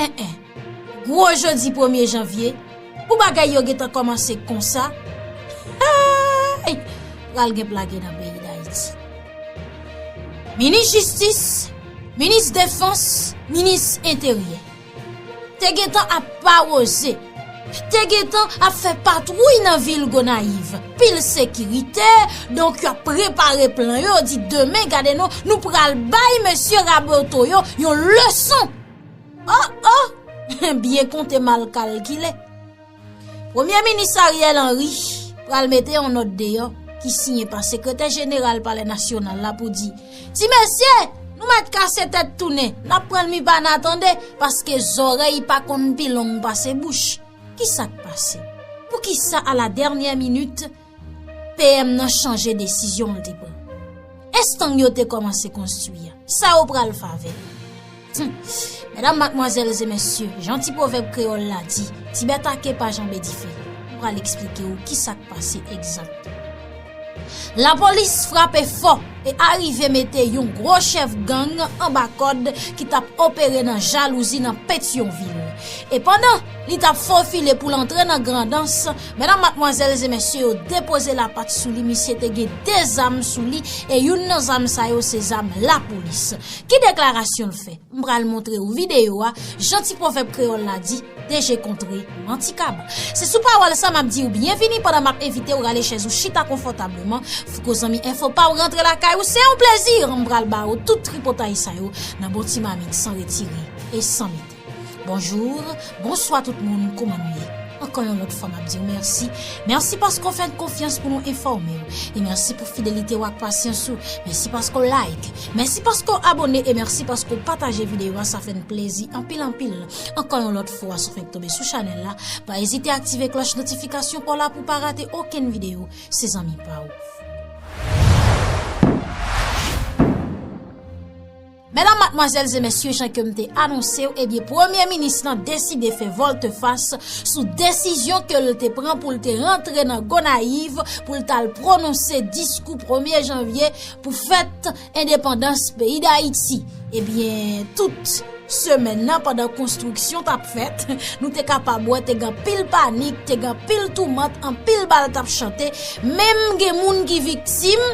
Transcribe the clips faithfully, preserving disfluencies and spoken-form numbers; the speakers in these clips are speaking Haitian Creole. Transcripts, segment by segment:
en en. Gwo jodi premye janvye, pou bagay yo gentan kòmanse konsa, hey! Pral gen plage nan peyi Dayiti. Minis jistis, minis defans, minis enteryè te gentan ap pawoze, te gentan ap fè patwouy nan vil Gonayiv. Pil sekirite, donk y ap prepare plan yo, di demen, gade non, nou pral bay mesye Raboto yo yon leson. Oh, oh! Byen konte, mal kalkile. Premye minis Ariel Henry pral mete yon nòt deyò ki siyen pa sekretè jeneral Palè Nasyonal la pou di, ti mesye, nou mèt kase tèt tounen, n ap pran l mi pa n atande, paske zòrèy pa konn pi long pase bouch. Ki sa k pase? Poukisa a la dènyè minit, P M nan chanje desizyon l te pran? Estang yo te kòmanse konstwi a, sa yo pral fè avè l? Hum. Medam, madmwazèl e mesye, jan ti pwovèb kreyòl la di, ti bèt ake pa janbe dife. M pral eksplike w ki sa k pase egzakteman. Lapolis frape fò e arive mete yon gwo chèf gang anba kòd ki t ap opere nan jalouzi nan Petyonvil. E pandan li t ap fofile pou l antre nan Grandans, medam, madmwazèl e mesye, yo depoze lapat sou li. Misye te gen de zam sou li, e youn nan zam sa yo se zam lapolis. Ki deklarasyon l fè? M pral montre w videyo a, jan ti pwovèb kreyòl la di, deje kontre manti kab. Se sou pawòl sa m ap di w byenvini pandan m ap envite w rale chèz ou chita konfòtableman. Fouko Zanmi Enfo pa w rantre lakay ou, se yon plezi m pral ba w tout tripotay sa yo nan bon ti mamit san retire e san mete. Bonjou, bonswa tout moun, kòman nou ye? Ankò yon lòt fwa, m ap di w mèsi. Mèsi paske w fè n konfyans pou nou enfòme w. E mèsi pou fidelite w ak pasyans ou. Mèsi paske w like. Mèsi paske w abòne. E mèsi paske w pataje videyo a. Sa fè n plezi anpil, anpil. Ankò yon lòt fwa, si w fenk tonbe sou chanèl la, pa ezite aktive klòch notifikasyon pa w la pou w pa rate okenn videyo. Se zanmi pa w. Medam, madmwazèl e mesye, jan ke m te anonse w, ebyen, premye minis lan deside fè vòltefas sou desizyon ke l te pran pou l te rantre nan Gonayiv, pou l t al pwononse diskou premye janvye pou fèt endepandans peyi Dayiti. Ebyen, tout semèn nan, pandan konstriksyon t ap fèt, nou te kapab wè te gen anpil panik, te gen anpil toumant, anpil bal t ap chante, menm gen moun ki viktim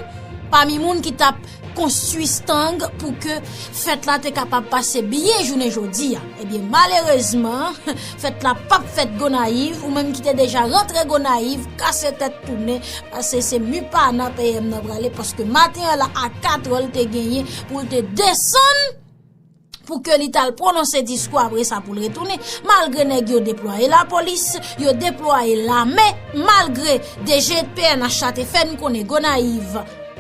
pami moun ki t ap konstwi estang pou ke fèt la te kapab pase byen jounen jodi a. Ebyen, malerezman, fèt la p ap fèt Gonayiv, ou menm ki te deja rantre Gonayiv, kase tèt tounen, pase se Mipana P M nan prale, paske maten an la, a katrè, l te genyen pou l te desann, pou ke li t al pwononse diskou, apre sa pou l retounen. Malgre nèg yo deplwaye lapolis, yo deplwaye lame, malgre D G P N H la te fè n konnen Gonayiv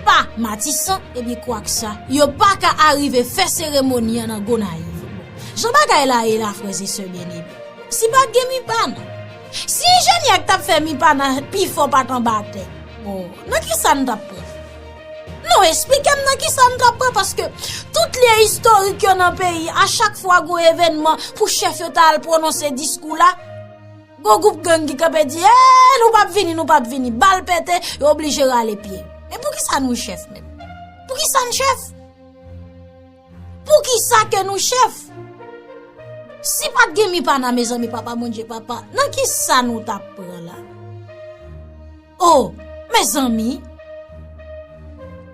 pa Matisan, ebyen, kwak sa, yo pa ka arive fè seremoni an nan Gonayiv. Bon, jan bagay la ye la, frè e sè byeneme, si pa t gen Mipana, si enjenyè k t ap fè Mipana pifò pa t anba tè, bon, nan ki sa n t ap pran? Non, esplike m nan ki sa n t ap pran, paske tout lye istorik yo nan peyi, a chak fwa gwo evènman pou chèf yo ta al pwononse diskou la, gwo gwoup gang ki kanpe di, ee, nou p ap vini, nou p ap vini. Bal pete, yo oblije rale pye. Men poukisa nou chèf menm? Poukisa n chèf? Poukisa ke nou chèf? Si pa t gen Mipana, mezanmi, papa Bondye, papa, nan ki sa nou t ap pran la? Oh, mezanmi,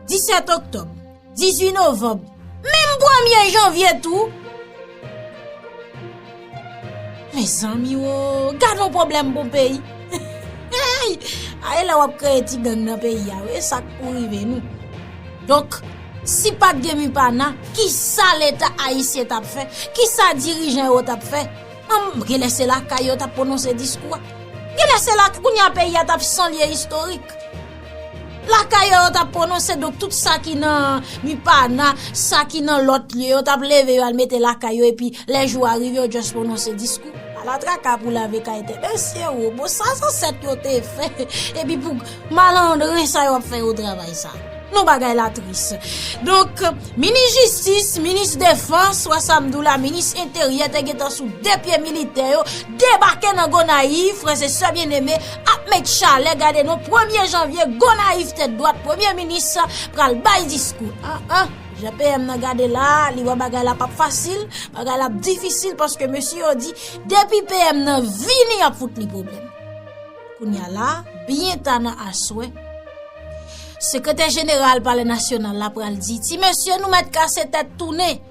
disèt oktòb, dizuit novanm, menm premye janvye tou. Mezanmi, oh, gad yon pwoblèm pou peyi. Hey! A, e lè w ap kreye ti gang nan peyi a, wi, e sa k pou rive nou. Donk, si pa t gen Mipana, ki sa Leta ayisyen t ap fè? Ki sa dirijan yo t ap fè? Ann, genlè se lakay yo t ap pwononse diskou a. Genlè se la, kounye a peyi a t ap san lye istorik. Lakay yo, yo t ap pwononse, donk tout sa ki nan Mipana, sa ki nan lòt lye, yo t ap leve, yo al mete lakay yo, epi lè jou a rive, yo just pwononse diskou. Ala traka pou lave kay tè mesye, wo, bon, sa zansèt yo te fè. Epi pou malandren sa yo ap fè yo travay sa. Non, bagay la tris. Donk, minis jistis, minis defans, wè sa m di w la, minis enteryè te gentan sou de pye militè yo, debake nan Gonayiv, frè e sè byeneme, ap met chalè, gade non, premye janvye, Gonayiv tèt dwat, premye minis pral bay diskou. An, an, Jan P M nan gade la, li wè bagay la p ap fasil, bagay la ap difisil paske mesye yo di depi P M nan vini y ap fout li pwoblèm. Kounye a la, byen ta nan aswè, sekretè jeneral Palè Nasyonal la pral di, ti mesye, nou mèt kase tèt tounen.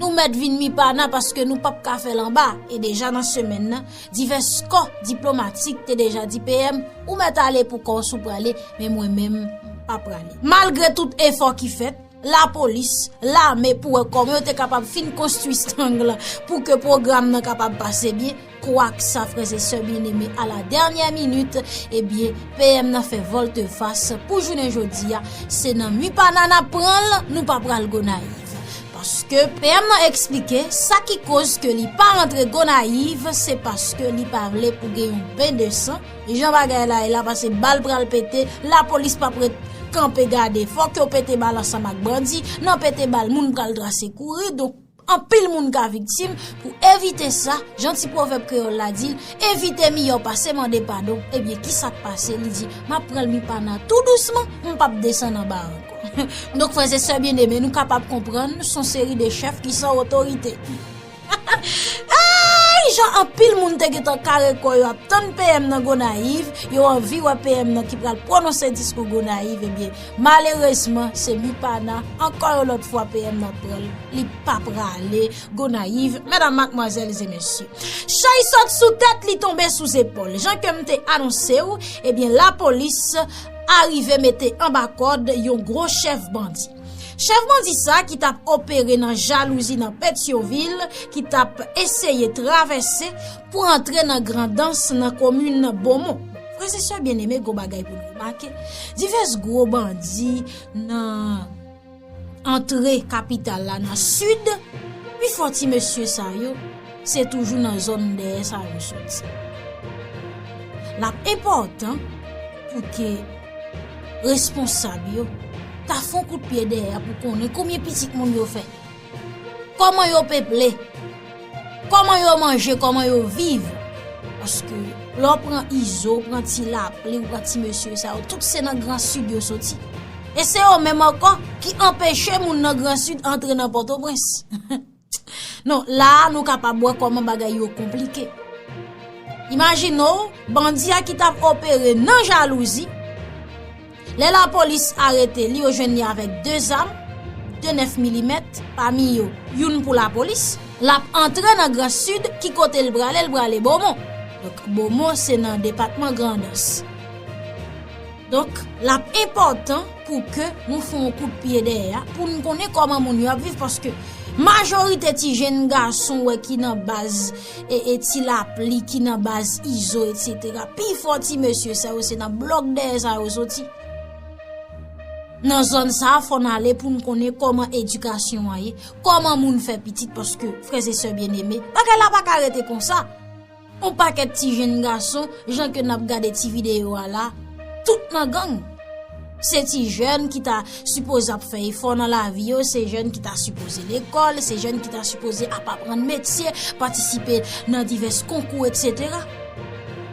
Nou mèt vin Mipana paske nou p ap ka fè l anba. E deja nan semèn nan, divès kò diplomatik te deja di P M, ou mèt ale pou kò w si w prale, men mwen menm, m pa prale. Malgre tout efò ki fèt, lapolis, lame pou wè kòman yo te kapab fin konstwi Strangler pou ke pwogram nan kapab pase byen. Kwak sa, frè e sè byeneme, a la dènyè minit, ebyen, P M nan fè vòltefas pou jounen jodi a. Se nan Mipana n ap pran l, nou pa pral Gonayiv. Paske P M nan eksplike sa ki koz ke li pa rantre Gonayiv, se paske li pa vle pou gen yon ben de san. Jan bagay la ye la, pase bal pral pete, lapolis p ap ret kanpe gade. Fòk yo pete bal ansanm ak bandi. Nan pete bal, moun pral trase kouri. Donk, anpil moun ka viktim. Pou evite sa, jan ti pwovèb kreyòl la di l, evite miyò pase mande padon. Ebyen, ki sa k pase? Li di, m ap pran l Mipana tou dousman, m p ap desann anba ankò. Donk, frè e sè byeneme, nou kapab konprann, s on seri de chèf ki san otorite. Ay, jan anpil moun te gentan kare kò yo ap tann P M nan Gonayiv, yo anvi wè P M nan ki pral pwononse diskou Gonayiv, ebyen, malerezman, se Mipana, ankò yon lòt fwa P M nan pran l, li pa prale Gonayiv, medam, madmwazèl e mesye. Chay sot sou tèt, li tonbe sou zepòl. Jan ke m te anonse w, ebyen, lapolis arive mete anba kòd yon gwo chèf bandi. Chèf bandi sa ki t ap opere nan Jalouzi nan Petyonvil, ki t ap eseye travèse pou antre nan Grandans nan komin Bomon. Frè e sè byeneme, gwo bagay pou n remake. Divès gwo bandi nan antre kapital la nan sid, pifò ti mesye sa yo, se toujou nan zòn dèyè sa yo soti. L ap enpòtan pou ke responsab yo ta fè yon kout pye dèyè pou konnen konbyen pitit moun yo fè, kòman yo peple, kòman yo manje, kòman yo viv. Paske lè w pran Izo, w pran Ti Lapli, w pran ti mesye sa yo, tout se nan Gran Sid yo soti. E se yo menm ankò ki anpeche moun nan Gran Sid antre nan Pòtoprens. Non, la a, nou kapab wè kòman bagay yo konplike. Imajine w, bandi a ki t ap opere nan Jalouzi, lè lapolis arete li, yo jwenn li avèk de zam, de nèf milimèt, pami yo, youn pou lapolis. L ap antre nan Gran Sid, ki kote l prale, l prale Bomon. Donk, Bomon se nan depatman Grandans. Donk, l ap enpòtan pou ke nou fè yon kout pye dèyè a, pou n konnen kòman moun yo ap viv, paske majorite ti jenn gason wè ki nan baz e, e Ti Lapli, ki nan baz Izo, etsetera. Pifò ti mesye sa yo se nan blòk dèyè sa yo soti. Nan zòn sa a, fò n ale pou n konnen kòman edikasyon an ye, kòman moun fè pitit, paske, frè e sè byeneme, bagay la pa ka rete konsa. On pakèt ti jenn gason, jan ke n ap gade ti videyo a la, tout nan gang. Se ti jèn ki ta sipoze ap fè efò nan lavi yo, se jèn ki ta sipoze lekòl, se jèn ki ta sipoze ap aprann metye, patisipe nan divès konkou, etsetera.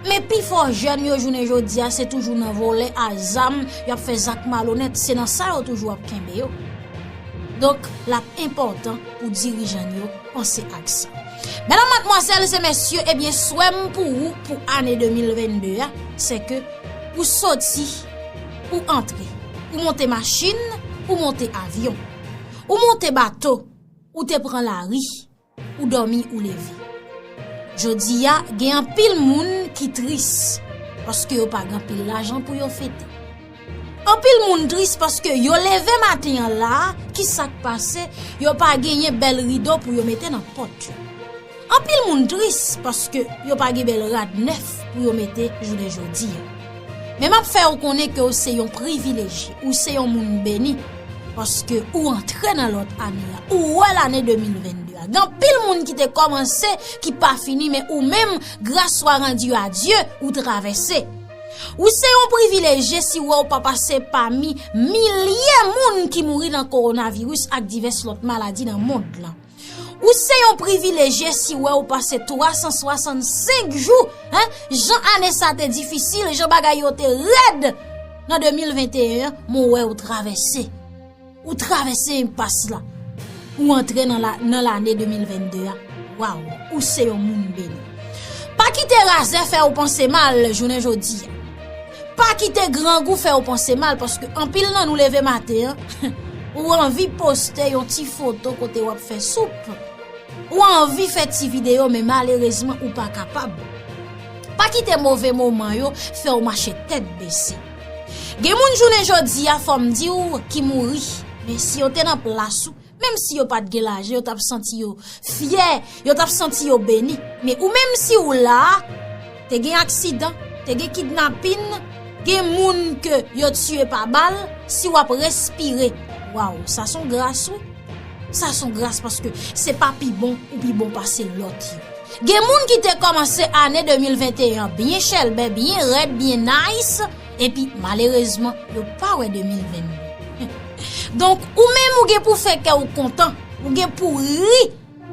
Men pifò jèn yo jounen jodi a, se toujou nan vòlè a zam, y ap fè zak malonèt, se nan sa yo toujou ap kenbe yo. Donk, l ap enpòtan pou dirijan yo panse ak sa. Medam, madmwazèl e mesye, ebyen, swè m pou ou pou ane de mil vennde a, se ke ou soti, ou antre, ou monte machin, ou monte avyon, ou monte bato, ou te pran lari, ou dòmi, ou leve. Jodi a, gen anpil moun ki tris paske yo pa gen anpil lajan pou yo fete. Anpil moun tris paske yo leve maten an la, ki sa k pase, yo pa genyen bèl rido pou yo mete nan pòt yo. Anpil moun tris paske yo pa gen bèl rad nèf pou yo mete jounen jodi a. Men m ap fè w konnen ke w se yon privilejye, ou se yon moun beni, paske ou antre nan lòt ane a, ou wè lane de mil vennde a. Gen anpil moun ki te kòmanse, ki pa fini, men ou menm, grâce soit rendue à Dieu, ou travèse. Ou se yon privilejye si w wè w pa pase pami milye moun ki mouri nan kowonaviris ak divès lòt maladi nan mond lan. Ou se yon privilejye si w wè w pase twa san swasannsenk jou, en, jan ane sa te difisil, jan bagay yo te rèd nan de mil venteyen an, men w wè w travèse. Ou travèse enpas la. Ou antre nan la, nan lane de mil vennde a. Waw, ou se yon moun beni. Pa kite razè fè ou panse mal jounen jodi a. Pa kite grangou fè ou panse mal, paske anpil nan nou leve maten an, ou anvi poste yon ti foto kote w ap fè soup. Ou anvi fè ti videyo, men malerezman ou pa kapab. Pa kite move moman yo fè w mache tèt bese. Gen moun jounen jodi a, fò m di w, ki mouri. Men si yo te nan plas ou, menm si yo pa t gen lajan, yo t ap santi yo fyè, yo t ap santi yo beni. Men ou menm, si w la, te gen aksidan, te gen kidnapin, gen moun ke yo tiye pa bal, si w ap respire, waw, sa s on gras, wi. Sa s on gras, paske se pa pi bon ou pi bon pase lòt yo. Gen moun ki te kòmanse ane de mil venteyen an byen chèlbè, byen rèd, byen nice, epi malerezman, yo pa wè de mil vennde. Donk, ou menm ou gen pou fè kè w kontan, ou gen pou ri,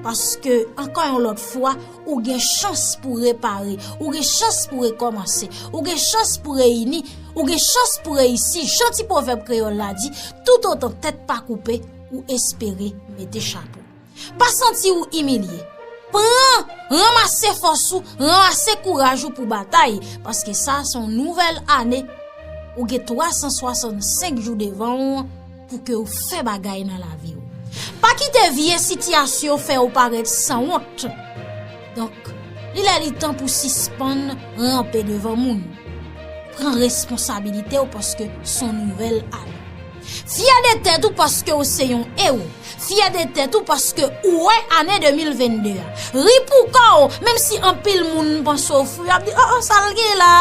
paske, ankò yon lòt fwa, ou gen chans pou repare, ou gen chans pou rekòmanse, ou gen chans pou reyini, ou gen chans pou reyisi. Jan ti pwovèb kreyòl la di, toutotan tèt pa koupe, ou espere mete chapo. Pa santi w imilye. Pran, ranmase fòs ou, ranmase kouraj ou pou batay, paske sa se yon nouvèl ane. Ou gen twa san swasannsenk jou devan w pou ke w fè bagay nan lavi w. Pa kite vye sitiyasyon fè w parèt sanwont. Donk, li lè li tan pou sispann ranpe devan moun. Pran responsabilite w, paske s on nouvèl ane. Fyè de tèt ou paske w se yon ewo. Fyè de tèt ou paske ou wè ane de mil vennde a. Ri pou kò w, menm si anpil moun panse w fou, y ap di, oh, oh, sa l gen la?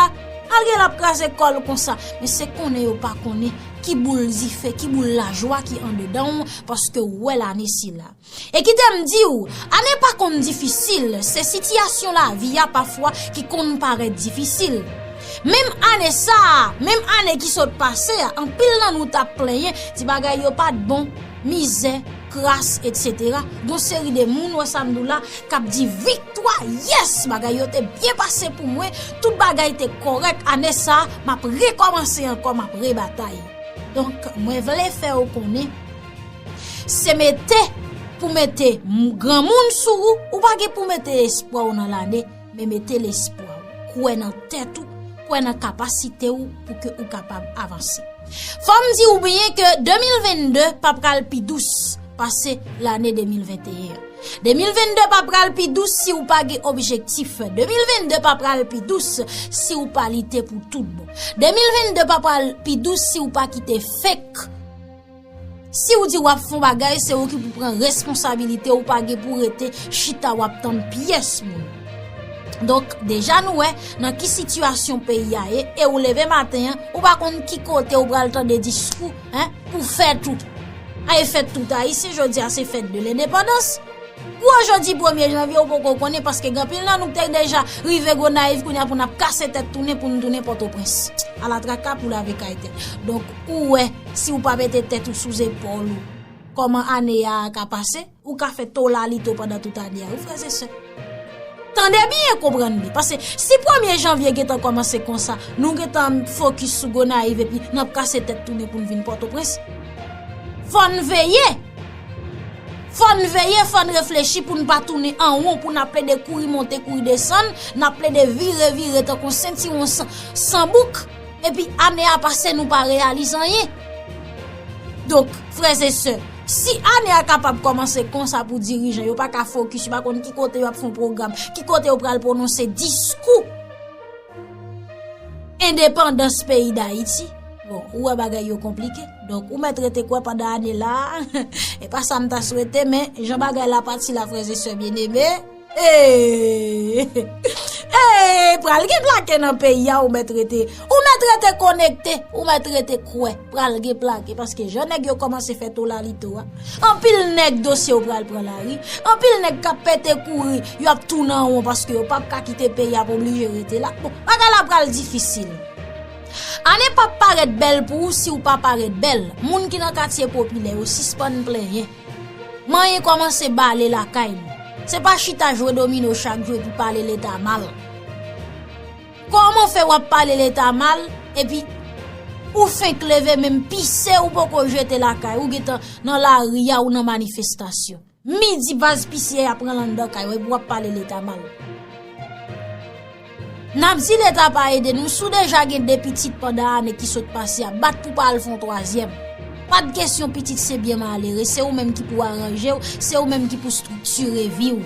Sa l gen la ap kraze kò l konsa? Men se konnen yo pa konnen ki boul dife, ki boul lajwa ki andedan w, paske w wè lane sila. E kite m di w, ane pa konn difisil, se sitiyasyon lavi a pafwa ki konn parèt difisil. Menm ane sa a, menm ane ki sot pase a, anpil nan nou t ap plenyen, di bagay yo pa t bon, mizè, kras, etsetera. Gon seri de moun, wè sa m di w la, k ap di viktwa, yes, bagay yo te byen pase pou mwen, tout bagay te kòrèk, ane sa a, m ap rekòmanse ankò, m ap rebatay. Donk, mwen vle fè w konnen, se mete pou mete m-, granmoun sou ou, ou pa gen pou mete espwa w nan lane, men mete lespwa w. Kwè nan tèt ou, kwè nan kapasite w pou ke ou kapab avanse. Fò m di w byen ke de mil vennde pa pral pi dous pase lane de mil venteyen an. De mil vennde pa pral pi dous si w pa gen objektif. De mil vennde pa pral pi dous si w pa lite pou tout bon. De mil vennde pa pral pi dous si w pa kite fake. Si w di w ap fè yon bagay, se ou ki pou pran responsabilite w, pa gen pou rete chita w ap tann pyès moun. Donk, deja nou wè nan ki sitiyasyon peyi a ye, e ou leve maten an, ou pa konn ki kote ou pral tande diskou, en, pou fèt ou. A, e fèt tout Ayisyen, jodi a se fèt de lendepandans. Pou jodi premye janvye, ou poko konnen, paske gen anpil nan nou k te deja rive Gonayiv, kounye a pou n ap kase tèt tounen, pou n tounen Pòtoprens. Alatraka pou lave kay tèt. Donk, ou wè, si w pa mete tèt ou sou zepòl ou, kòman ane a ka pase, ou ka fè tolalito pandan tout ane a, wi, frè e sè. Tande byen, konprann byen. Paske si premye janvye gentan kòmanse konsa, nou gentan fokis sou Gonayiv epi n ap kase tèt tounen pou n vin Pòtoprens. Fò n veye. Fò n veye, fò n reflechi pou n pa tounen an won, pou n ap plede kouri monte, kouri desann, n ap plede vire, vire tankou sentiwon san, san bouk, epi ane a pase, nou pa reyalize anyen. Donk, frè e sè, si ane a kapab kòmanse konsa pou dirijan, yo pa ka fokis, yo pa konn ki kote yo ap fè yon pwogram, ki kote yo pral pwononse diskou endepandans peyi Dayiti. Bon, ou wè bagay yo konplike. Donk, ou mèt rete kwè pandan ane la a. E pa sa m ta swete, men jan bagay la pati la, frè e sè byeneme. Ee! Ee! Pral gen plake nan peyi a, ou mèt rete. Ou mèt rete konekte. Ou mèt rete kwè. Pral gen plake. Paske jan nèg yo kòmanse fè tolalito a, anpil nèg dosye yo pral pran lari. Anpil nèg k ap pete kouri, yo ap tounen an won paske yo p ap ka kite peyi a, ap oblije rete la. Bon, bagay la pral difisil. Ane p ap parèt bèl pou ou si w pa parèt bèl. Moun ki nan katye popilè yo, sispann plenyen. Manyen kòmanse bale lakay nou. Se pa chita jwe domino chak jou epi pale Leta mal. Kòman fè w ap pale Leta mal, epi Ou fenk leve, menm pise ou poko jete lakay, ou gentan nan lari a, ou nan manifestasyon. Midi, vaz pisyè a pran l anndan kay ou, epi w ap pale Leta mal. N ap di Leta pa ede nou, si w deja gen de pitit pandan ane ki sot pase a, bat pou pa al fè yon twazyèm. Pa t kesyon pitit se byen malere, se ou menm ki pou aranje w, se ou menm ki pou estriktire vi w.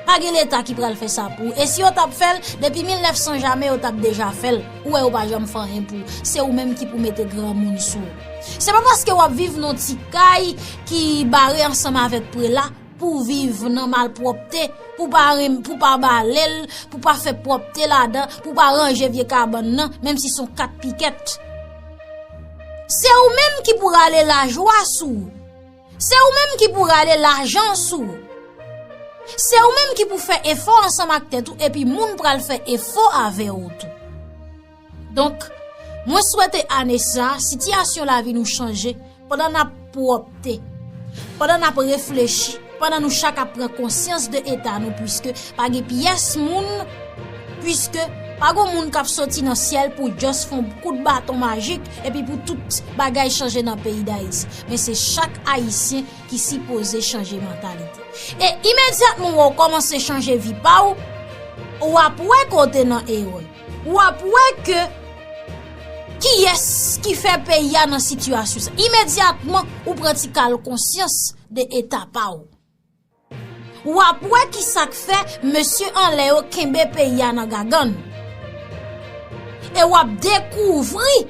Pa gen Leta ki pral fè sa pou ou. E si yo t ap fè l, depi mil nèf san jamè yo t ap deja fè l. Ou wè yo pa janm fè anyen pou ou. Se ou menm ki pou mete granmoun sou ou. Se pa paske w ap viv nan ti kay ki bare ansanm avèk prela pou w viv nan malpwòpte, pou pa renm-, pou pa bale l, pou pa fè pwòpte ladan, pou pa ranje vye kabann nan, menm si se yon kat pikèt. Se ou menm ki pou rale lajwa sou ou. Se ou menm ki pou rale lajan sou ou. Se ou menm ki pou fè efò ansanm ak tèt ou, epi moun pral fè efò avè ou tou. Donk, mwen swete ane sa, sitiyasyon lavi nou chanje, pandan n ap pwòpte, pandan n ap reflechi, pandan nou chak ap pran konsyans de eta nou, piske pa gen pyès moun, piske pa gen moun k ap soti nan syèl pou just fè yon kout baton majik, epi pou tout bagay chanje nan peyi Dayiti. Men se chak Ayisyen ki sipoze chanje mantalite. E imedyatman w kòmanse chanje vi pa w, w ap wè ke w te nan erè. W ap wè ke kiyès ki fè peyi a nan sitiyasyon sa. Imedyatman, ou pran ti kal konsyans de eta pa w. W ap wè kisa k fè mesye anlè yo kenbe peyi a nan gagann. E w ap dekouvri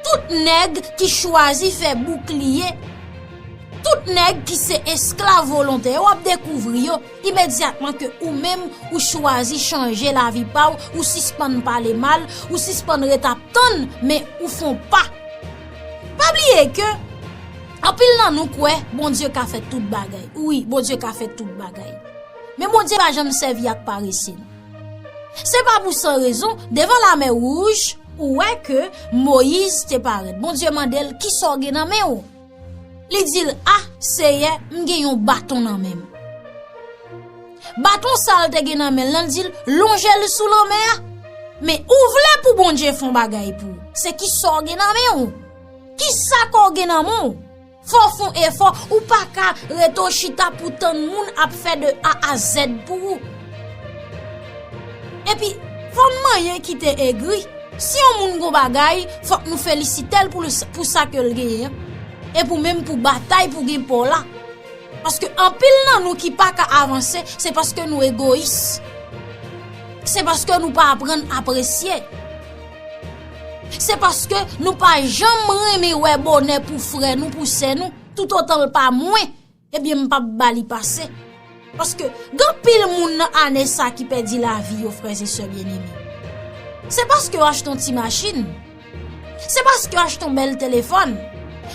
tout nèg ki chwazi fè boukliye, tout nèg ki se esklav volontè, w ap dekouvri yo imedyatman ke ou menm ou chwazi chanje lavi pa w, ou sispann pale mal, ou sispann ret ap tann, men ou fè yon pa. Pa bliye ke anpil nan nou kwè Bondye ka fè tout bagay. Wi, Bondye ka fè tout bagay. Men Bondye pa janm sèvi ak parese nou. Se pa pou san rezon, devan Lamè Wouj, ou wè ke Moyiz te parèt. Bondye mande l, "Kisa w gen nan men w?" Li di l, "A, Seyè, m gen yon baton nan men m." Baton sa l te gen nan men l lan, l di l, "Lonje l sou lanmè a." Men ou vle pou Bondye fè yon bagay pou ou. Se kisa w gen nan men w? Kisa ke w gen nan men w? Fò w fè yon efò, ou pa ka rete w chita pou tann moun ap fè de A a Z pou ou. Epi, fò n manyen kite egri. Si yon moun gon bagay, fòk nou felisite l pou l, pou sa ke l genyen an. E pou menm pou batay pou gen pa w la. Paske anpil nan nou ki pa ka avanse, se paske nou egoyis. Se paske nou pa aprann apresye. Se paske nou pa janm renmen wè bonè pou frè nou, pou sè nou, toutotan l pa mwen, ebyen m p ap ba li pase. Paske gen anpil moun nan ane sa ki pèdi lavi yo, frè e sè byeneme. Se paske yo achte yon ti machin. Se paske yo achte yon bèl telefòn.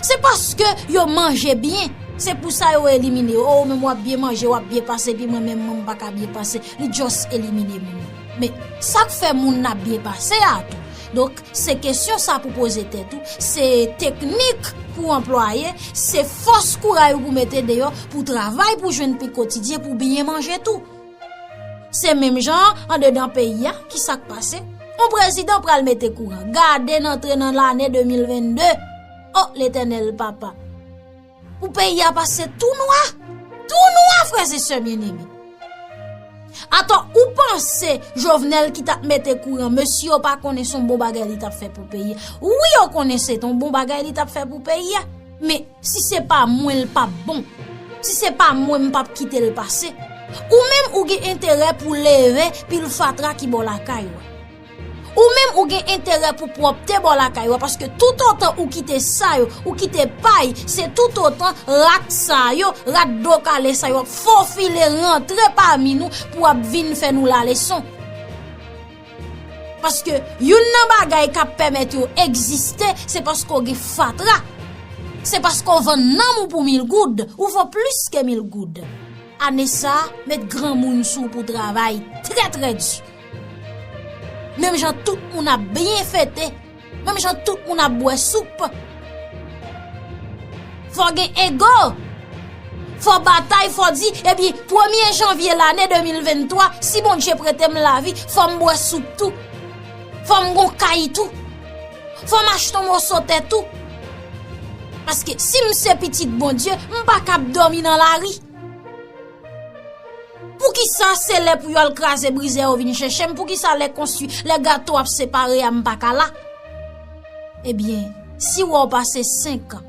Se paske yo manje byen. Se pou sa yo elimine yo. O, ou menm w ap byen manje, w ap byen pase, epi mwen menm, mwen m pa ka byen pase. Li just elimine moun. Men, sa k fè moun nan ap byen pase a tou. Donk, se kesyon sa pou poze tèt ou. Se teknik pou anplwaye. Se fòs kouray ou pou mete deyò pou travay, pou jwenn pen kotidyen, pou byen manje tou. Se menm jan an, andedan peyi a, ki sa k pase? Yon prezidan pral mete kouran. Gade n antre nan lane de mil vennde. O, Letènèl Papa! Pou peyi a pase tou nwa! Tou nwa, frè e sè byeneme! Atò, ou panse Jovenel ki t ap mete kouran, mesye yo pa konnen se yon bon bagay li t ap fè pou peyi a? Wi, yo konnen se t yon bon bagay li t ap fè pou peyi a. Men, si se pa mwen, l p ap bon. Si se pa mwen, m p ap kite l pase. Ou menm, ou gen enterè pou leve pil fatra ki bò lakay ou a. Ou menm, ou gen enterè pou pwòpte bò lakay ou a, paske toutotan ou kite sa yo, ou kite pay, se toutotan rat sa yo, rat do kale sa yo ap fofile rantre pami nou pou ap vin fè nou laleson. Paske youn nan bagay k ap pèmèt yo egziste, se paske w gen fatra. Se paske w vann nanm ou pou mil goud, ou vo plis ke mil goud. Ane sa a, met granmoun sou w pou travay trè, trè di. Menm jan tout moun ap byen fete, menm jan tout moun ap bwè soup. Fò gen ego. Fò batay, fò di, epi premye janvye lane de mil venntwa, si Bondye prete m lavi, fò m bwè soup tou. Fò m gon kay tou. Fò m achte yon moso tè tou. Paske si m se pitit Bondye, m pa kab dòmi nan lari. Poukisa se lè pou yo al kraze brize yo vin chèche m? Poukisa lè konstwi, lè gato ap separe a, m pa ka la? Ebyen, si w wè w pase senk an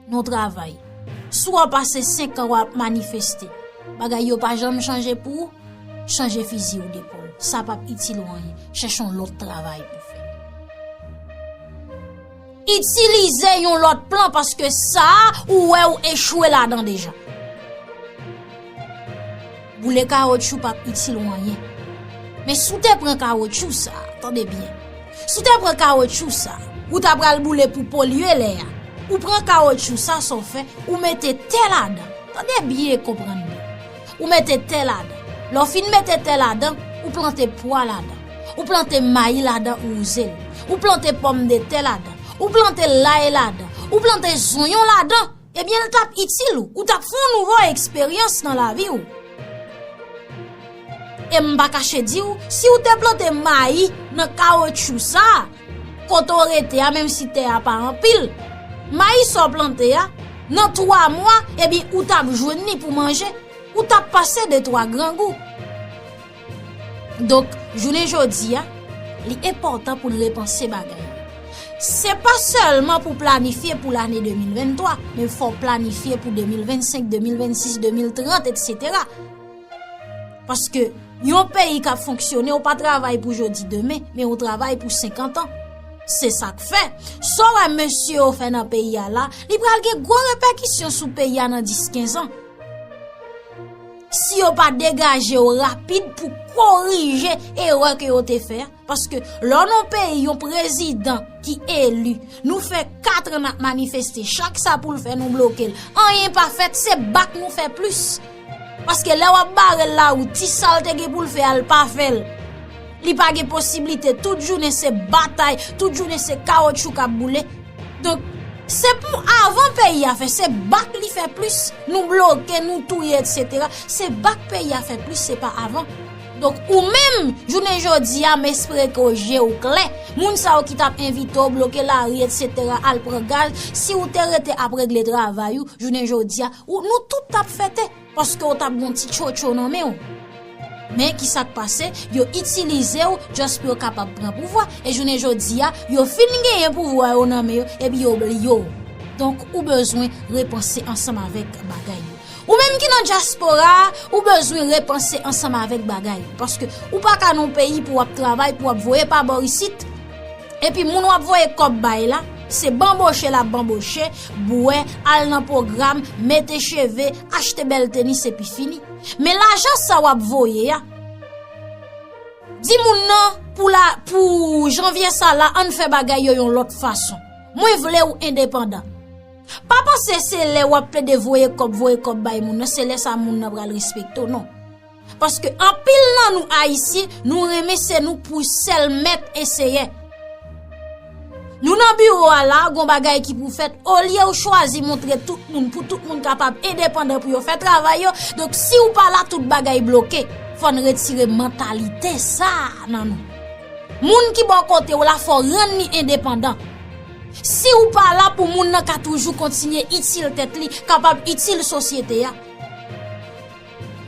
nan yon travay, si w wè w pase senk an w ap manifeste, bagay yo pa janm chanje pou ou, chanje fizi w depòl. Sa p ap itil ou anyen. Chèche yon lòt travay pou fè. Itilize yon lòt plan paske sa a ou wè ou echwe ladan deja. Boule kawotchou p ap itil ou anyen. Men si w te pran kawotchou sa a, tande byen. Si w te pran kawotchou sa a, ou ta pral boule pou polye lè a. Ou pran kawotchou sa a, sa w fè, ou mete tè ladan. Tande byen, konprann byen. Ou mete tè ladan. Lè w fin mete tè ladan, ou plante pwa ladan. Ou plante mayi ladan, ou wouze l. Ou plante pòmdetè ladan. Ou plante lay ladan. Ou plante zonyon ladan. Ebyen, l t ap itil ou. Ou t ap fè yon nouvo eksperyans nan lavi w. E m pa kache di w, si w te plante mayi nan kawotchou sa a, kote w rete a, menm si tè a pa anpil, mayi sa w plante a, nan twa mwa, ebyen, ou t ap jwenn li pou manje. Ou t ap pase de twa grangou. Donk, jounen jodi a, li enpòtan pou n repanse bagay yo. Se pa sèlman pou planifye pou lane de mil venntwa, men fò w planifye pou de mil vennsenk, de mil vennsis, de mil trant, etsetera. Paske yon peyi k ap fonksyone, ou pa travay pou jodi demen, men ou travay pou senkant an. Se sa k fè, sa w wè mesye yo fè nan peyi a la, li pral gen gwo repèkisyon sou peyi a nan dis kenz an. Si yo pa degaje yo rapid pou korije erè ke yo te fè a, paske lè w nan yon peyi, yon prezidan ki eli, nou fè kat an n ap manifeste, chak sa pou l fè, nou bloke l. Anyen pa fèt, se bak nou fè plis. Paske lè w ap bare l lawouti, sa l te gen pou l fè a, l pa fè l. Li pa gen posiblite, tout jounen se batay, tout jounen se kawotchou k ap boule. Donk, se pou avan peyi a fè, se bak li fè plis, nou bloke, nou touye, etsetera. Se bak peyi a fè plis, se pa avan. Donk, ou menm, jounen jodi a, m espere ke je w klè. Moun sa yo ki t ap envite w bloke lari, etsetera, al pran gaz, si w te rete ap regle travay ou, jounen jodi a, ou, nou tout t ap fete. Paske w t ap gen yon ti tchotcho nan men w. Men ki sa k pase, yo itilize w just pou yo kapab pran pouvwa. E jounen jodi a, yo fin genyen pouvwa yo nan men yo, epi yo bliye w. Donk, ou bezwen repanse ansanm avèk bagay yo. Ou menm ki nan dyaspora a, ou bezwen repanse ansanm avèk bagay yo. Paske ou pa ka nan yon peyi pou w ap travay, pou w ap voye pa bò isit. Epi moun w ap voye kòb bay la, se banboche l ap banboche, bwè, al nan pwogram, mete cheve, achte bèl tenis epi fini. Men lajan sa w ap voye a, di moun nan pou la, pou janvye sa la, ann fè bagay yo yon lòt fason. Mwen vle w endepandan. Pa panse se lè w ap plede voye kòb, voye kòb bay moun nan, se lè sa moun nan pral respekte w, non. Paske anpil nan nou Ayisyen, nou renmen se nou pou sèl mèt e seyè. Nou nan biwo a la, gon bagay ki pou fèt, olye w chwazi montre tout moun, pou tout moun kapab endepandan pou yo fè travay yo, donk si w pa la, tout bagay bloke. Fò n retire mantalite sa a nan nou. Moun ki bò kote w la, fò w rann li endepandan. Si w pa la, pou moun nan ka toujou kontinye itil tèt li, kapab itil sosyete a.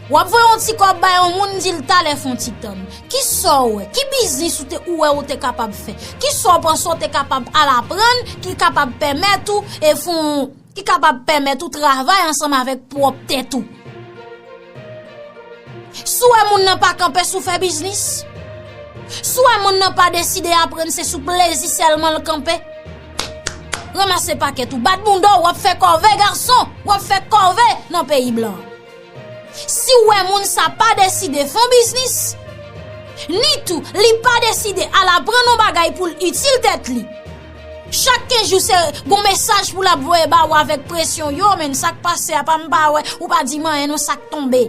W ap voye yon ti kòb bay yon moun, di l talè fè yon ti tann. Kisa w wè? Ki biznis ou te, ou wè ou te kapab fè? Kisa w panse w te kapab al aprann ki kapab pèmèt ou, e fè yon, ki kapab pèmèt ou travay ansanm avèk pwòp tèt ou? Si w wè moun nan pa kanpe sou fè biznis, si w wè moun nan pa deside aprann se sou plezi sèlman l kanpe, ranmase pakèt ou, bat bounda w, w ap fè kòve gason, w ap fè kòve nan peyi blan. Si w wè moun sa pa deside fè yon biznis, ni tou li pa deside al aprann yon bagay pou l itil tèt li, chak kenz jou se gon mesaj pou l ap voye ba ou avèk presyon, yo, men sa k pase a, pa m pa wè, ou pa di m anyen non, sa k tonbe.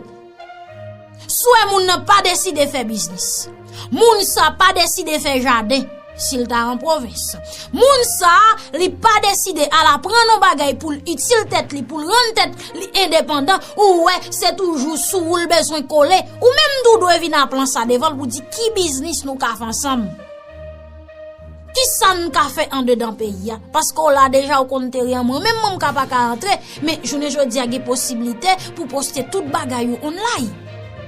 Si w wè moun nan pa deside fè biznis, moun sa pa deside fè jaden, si l ta an pwovens, moun sa, li pa deside al aprann yon bagay pou l itil tèt li, pou l rann tèt li endepandan, ou wè, se toujou sou ou l bezwen kole. Ou menm tou dwe vin a plan sa devan l pou di ki biznis nou ka fè ansanm. Ki Sa n ka fè andedan peyi a? Paske w la deja, w konn teren an, mwen menm, mwen m ka pa ka antre, men jounen jodi a gen posiblite pou poste tout bagay ou online.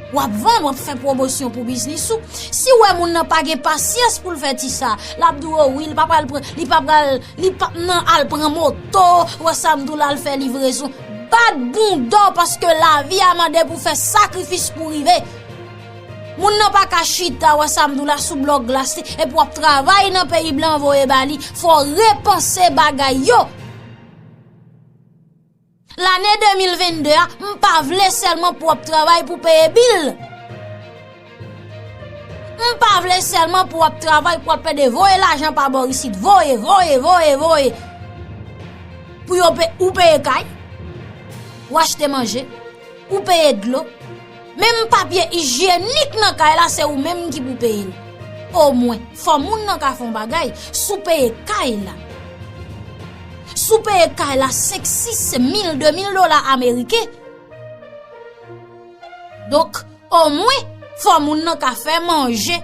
W ap vann, w ap fè pwomosyon pou biznis ou. Si w wè moun nan pa gen pasyans pou l fè ti sa, l ap di w, o wi, li pa pral pran, li pa pral, li p ap nan al pran moto, wè sa m di w la, al fè livrezon. Bat bounda w, paske lavi a mande pou fè sakrifis pou rive. Moun nan pa ka chita, wè sa m di w la, sou blòk glas li, epi w ap travay nan peyi blan voye ba li. Fò w repanse bagay yo. Lane de mil vennde a, m pa vle sèlman pou w ap travay pou peye bil. M pa vle sèlman pou w ap travay, pou w ap pede voye lajan pa bò isit. Voye, voye, voye, voye. Pou yo pe-, ou peye kay, ou achte manje, ou peye dlo. Menm papye ijyenik nan kay la, se ou menm ki pou peye l. Omwen, fò moun nan ka fè yon bagay, si w peye kay la. Si w peye kay la senk, sis mil, de mil dola ameriken. Donk, omwen, fò moun nan ka fè manje.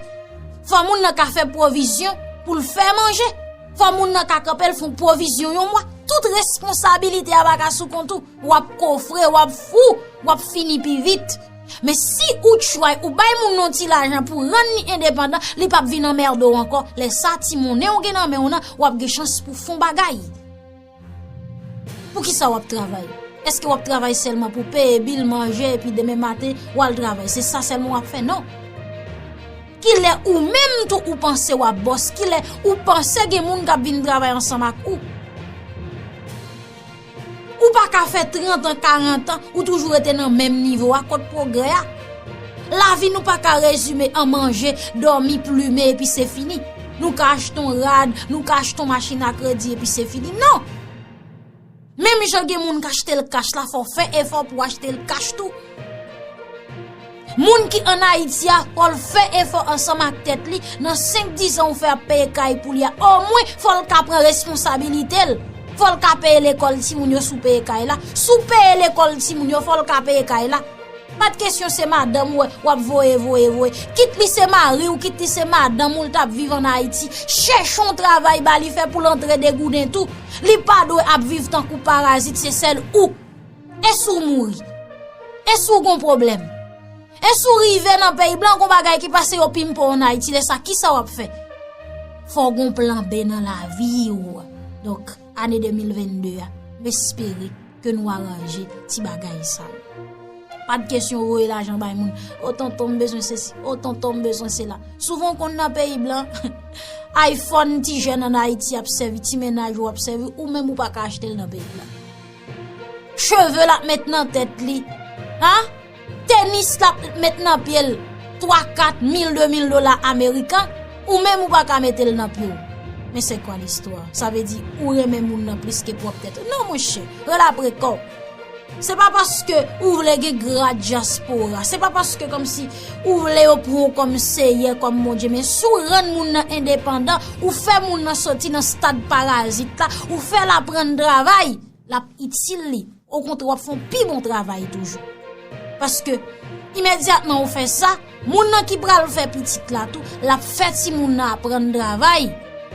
Fò moun nan ka fè pwovizyon pou l fè manje. Fò moun nan ka kanpe l fè yon pwovizyon yon mwa. Tout responsabilite a pa ka sou kont ou. W ap kofre, w ap fou, w ap fini pi vit. Men si ou try, ou bay moun nan yon ti lajan pou rann li endepandan, li p ap vin anmède w ankò. Lè sa, ti monnen w gen nan men w nan, w ap gen chans pou fè yon bagay. Poukisa w ap travay? Èske w ap travay sèlman pou peye bil, manje, epi demen maten, w al travay? Se sa sèlman w ap fè? Non. Kilè ou menm tou ou panse w ap bòs? Kilè ou panse gen moun k ap vin travay ansanm ak ou? Ou pa ka fè trant an, karant an, ou toujou rete nan menm nivo a, kot pwogrè a? Lavi nou pa ka rezime an manje, dòmi, plimen, epi se fini. Nou ka achte yon rad, nou ka achte yon machin a kredi, epi se fini. Non! Menm jan gen moun k achte l kach la, fò w fè efò pou w achte l kach tou. Moun ki ann Ayiti a, fò l fè efò ansanm ak tèt li, nan senk, diz an ou fè ap peye kay pou li a, omwen, fò l ka pran responsabilite l. Fò l ka peye lekòl timoun yo si w peye kay la. Si w peye lekòl timoun yo, fò l ka peye kay la. Pa t kesyon se madanm ou wè, w ap voye, voye, voye. Kit li se mari w, kit li se madanm ou, l t ap viv ann Ayiti. Chèche yon travay ba li fè pou l antre degouden tou. Li pa dwe ap viv tankou parazit, se sèl ou. E si w mouri? E si w gon pwoblèm? E si w rive nan peyi blan, gon bagay ki pase yo pimpe w ann Ayiti, lè sa, kisa w ap fè? Fò w gon plan B nan lavi w. Donk, ane de mil vennde a, m espere ke nou aranje ti bagay sa yo. Pa t kesyon voye lajan bay moun. O tonton, m bezwen sesi. O tonton, m bezwen sela. Souvan w konn nan peyi blan, iPhone ti jèn ann Ayiti ap sèvi, ti mennaj ou ap sèvi, ou menm ou pa ka achte l nan peyi blan. Cheve l ap met nan tèt li. Ha? Tenis l ap met nan pye l. Twa, kat mil, de mil dola amerikan, ou menm ou pa ka mete l nan pye w. Men se kwa listwa? Sa vle di ou renmen moun nan plis ke pwòp tèt ou. Non, monchè, rele apre kò w. Se pa paske ou vle gen grad dyaspora. Se pa paske kòmsi ou vle yo pran w kòm seyè, kòm Bondye. Men si w rann moun nan endepandan, ou fè moun nan soti nan stad parazit la, ou fè l aprann travay, l ap itil li. Okontrè, w ap fè yon pi bon travay toujou. Paske, imedyatman ou fè sa, moun nan ki pral fè pitit la tou, l ap fè timoun nan aprann travay.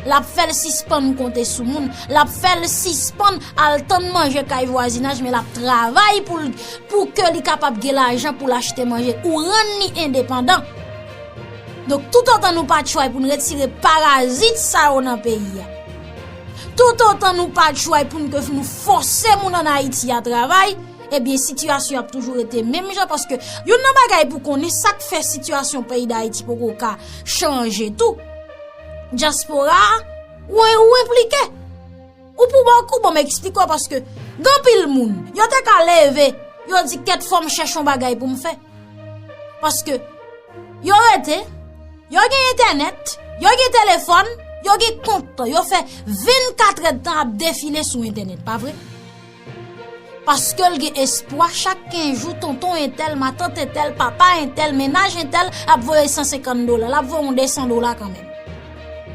L ap fè l sispann konte sou moun. L ap fè l sispann al tann manje kay vwazinaj, men l ap travay pou l, pou ke li kapab gen lajan pou l achte manje. Ou rann li endepandan. Donk, toutotan nou pa try pou n retire parazit sa yo nan peyi a, toutotan nou pa try pou n ke nou fòse moun ann Ayiti a travay, ebyen, sitiyasyon ap toujou rete menm jan, paske youn nan bagay pou konnen, sa k fè sitiyasyon peyi Dayiti poko ka chanje tou, dyaspora a, ou, ou enplike. Ou pou bòk ou, bon, m eksplike w, paske gen anpil moun, yo te ka leve, yo di, kèt, fò m chèche yon bagay pou m fè. Paske yo rete, yo gen entènèt, yo gen telefòn, yo gen kont, yo fè vennkat èdtan ap defile sou entènèt, pa vre? Paske l gen espwa chak kenz jou, tonton entèl, matant entèl, papa entèl, mennaj entèl ap voye san senkant dola, l ap voye yon de san dola kanmenm.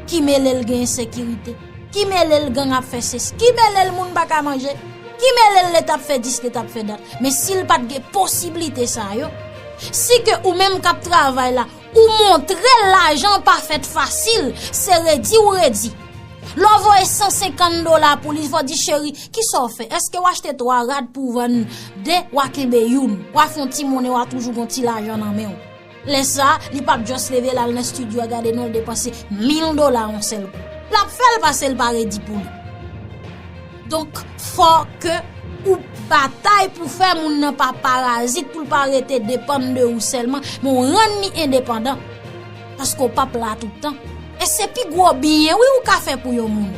Ki mele l gen ensekirite? Ki mele l gang ap fè sesi? Ki mele l moun pa ka manje? Ki mele l Leta ap fè dis, Leta ap fè dat? Men si l pa t gen posiblite sa yo, si ke ou menm k ap travay la, ou montre l lajan pa fèt fasil, se redi ou redi. Lè w voye san senkant dola pou li, fò w di, cheri, kisa w fè? Èske w achte twa rad pou w vann de, w a kenbe youn? W a fè yon ti monnen, w a toujou gon ti lajan nan men w. Lè sa, li p ap just leve l al nan estidyo a gade non, l depanse mil dola yon sèl kou. L ap fè l pase l pa redi pou li. Donk, fò ke ou batay pou fè moun nan pa parazit, pou l pa rete depann de ou sèlman, men w rann li endepandan. Paske w p ap la tout tan. E se pi gwo byen, wi, ou ka fè pou yon moun.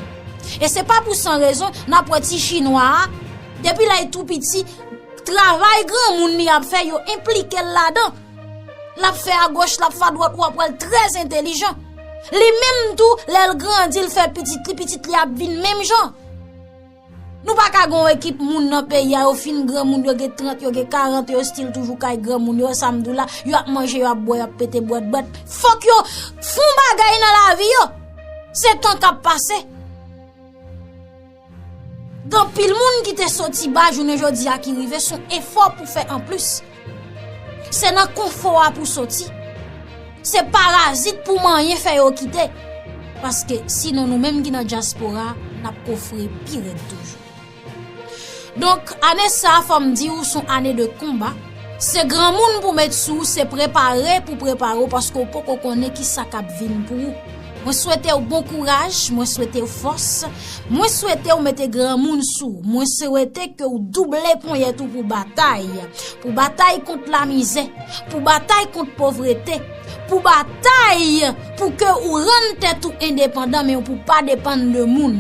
E se pa pou san rezon, n ap wè ti chinwa a, depi lè l tou piti, travay granmoun li ap fè, yo enplike l ladan. L ap fè agoch, l ap fè adwat, w ap wè l trè entèlijan. Li menm tou, lè l grandi, l fè pitit li, pitit li ap vin menm jan. Nou pa ka gen yon ekip moun nan peyi a, yo fin granmoun, yo gen trant, yo gen karant, yo still toujou kay granmoun yo, sa m di w la, y ap manje, y ap bwè, y ap pete bwèt bwèt. Fòk yo fè yon bagay nan lavi yo. Se tan k ap pase. Gen anpil moun ki te soti ba jounen jodi a ki rive, se yon efò pou fè anplis. Se nan konfò a pou soti. Se parazit pou manyen fè yo kite. Paske sinon nou menm ki nan dyaspora, n ap kofre pi rèd toujou. Donk, ane sa a, fò m di w, se yon ane de konba. Se granmoun pou met sou ou, se prepare pou prepare w, paske w poko konnen kisa k ap vin pou ou. Mwen swete w bon kouraj, mwen swete w fòs, mwen swete w mete granmoun sou ou, mwen swete ke w double ponyèt ou pou batay, pou batay kont lamizè, pou batay kont povrete, pou batay pou ke ou rann tèt ou endepandan, men pou pa depann de moun.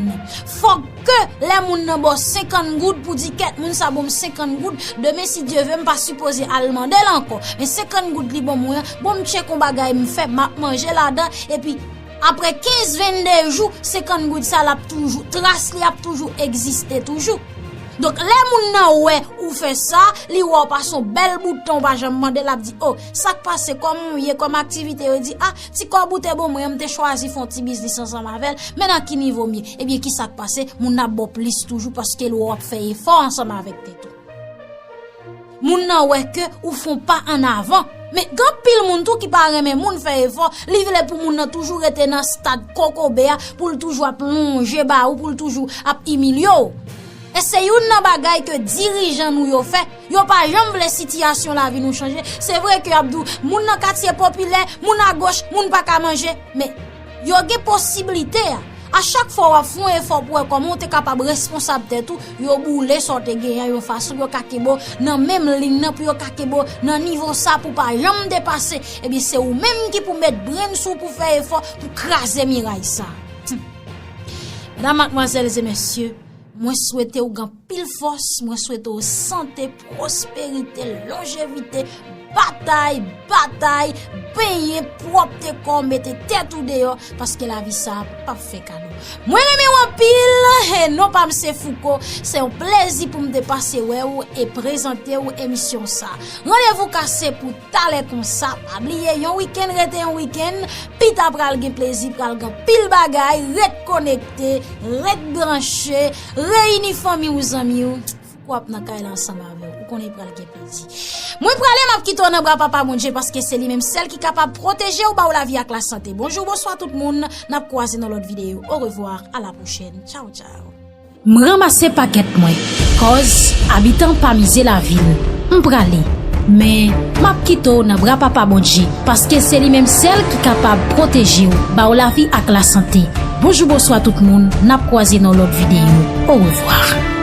Fòk ke lè moun nan ba w senkant goud pou di kèt moun sa ban m senkant goud, demen si Dye ve m pa sipoze al mande l ankò. Men senkant goud li ban mwen an, bon m tcheke yon bagay m fè, m ap manje ladan, epi apre kenz vennde jou, senkant goud sa l ap toujou, tras li ap toujou egziste toujou. Donk, lè moun nan wè ou fè sa, li wè w pase yon bèl bout tan, ou pa janm mande, l ap di, o, sa k pase, kòman w ye, kòman aktivite yo, di, a, ti kòb ou te ban mwen an, m te chwazi fè yon ti biznis ansanm avè l, men nan ki nivo m ye? Ebyen, kisa k pase? Moun nan ap ba w plis toujou paske l wè w ap fè efò ansanm avèk tèt ou. Moun nan wè ke ou fè yon pa an avan. Men gen anpil moun tou ki pa renmen moun fè efò, li vle pou moun nan toujou rete nan stad kokobe a, pou l toujou ap lonje ba ou, pou l toujou ap imilye w. E se youn nan bagay ke dirijan nou yo fè. Yo pa janm vle sitiyasyon lavi nou chanje. Se vre ke y ap di w, moun nan katye popilè, moun agoch, moun pa ka manje. Men yo gen posiblite a. A chak fwa w ap fè yon efò pou wè kòman w te kapab responsab tèt ou, yo boule sa w te genyen an yon fason, yo ka kenbe w nan menm liy nan, pou yo ka kenbe w nan nivo sa pou w pa janm depase. Ebyen, se ou menm ki pou met brenn sou w pou fè efò pou kraze miray sa. Medam, madmwazèl e mesye, mwen swete w gen anpil fòs, mwen swete w sante, pwosperite, lonjevite, batay, batay, benyen, pwòpte kò, mete tèt ou deyò, paske lavi sa a p ap fè kado. Mwen renmen w anpil, e non pa m se Fouco, se yon plezi pou m te pase wè w e prezante w emisyon sa. Randevou kase pou talè konsa, pa bliye yon wikenn rete yon wikenn, pita pral gen plezi, pral gen pil bagay, ret konekte, ret branche, reyini fanmi w, zanmi w. Fouco ap nan kay la ansanm avè w. Ou konnen pral gen plezi. Mwen prale, m ap kite w nan bra Papa Bondye, paske se li menm sèl ki kapab pwoteje w, ba w lavi ak lasante. Bonjou, bonswa tout moun. N ap kwaze nan lòt videyo. Orevwa, a la pwochèn. Tchaw, tchaw. M ranmase pakèt mwen. Cause abitan pa mize lavi l. M prale. Men, m ap kite w nan bra Papa Bondye, paske se li menm sèl ki kapab pwoteje w, ba w lavi ak lasante. Bonjou, bonswa tout moun. N ap kwaze nan lòt videyo. Orevwa.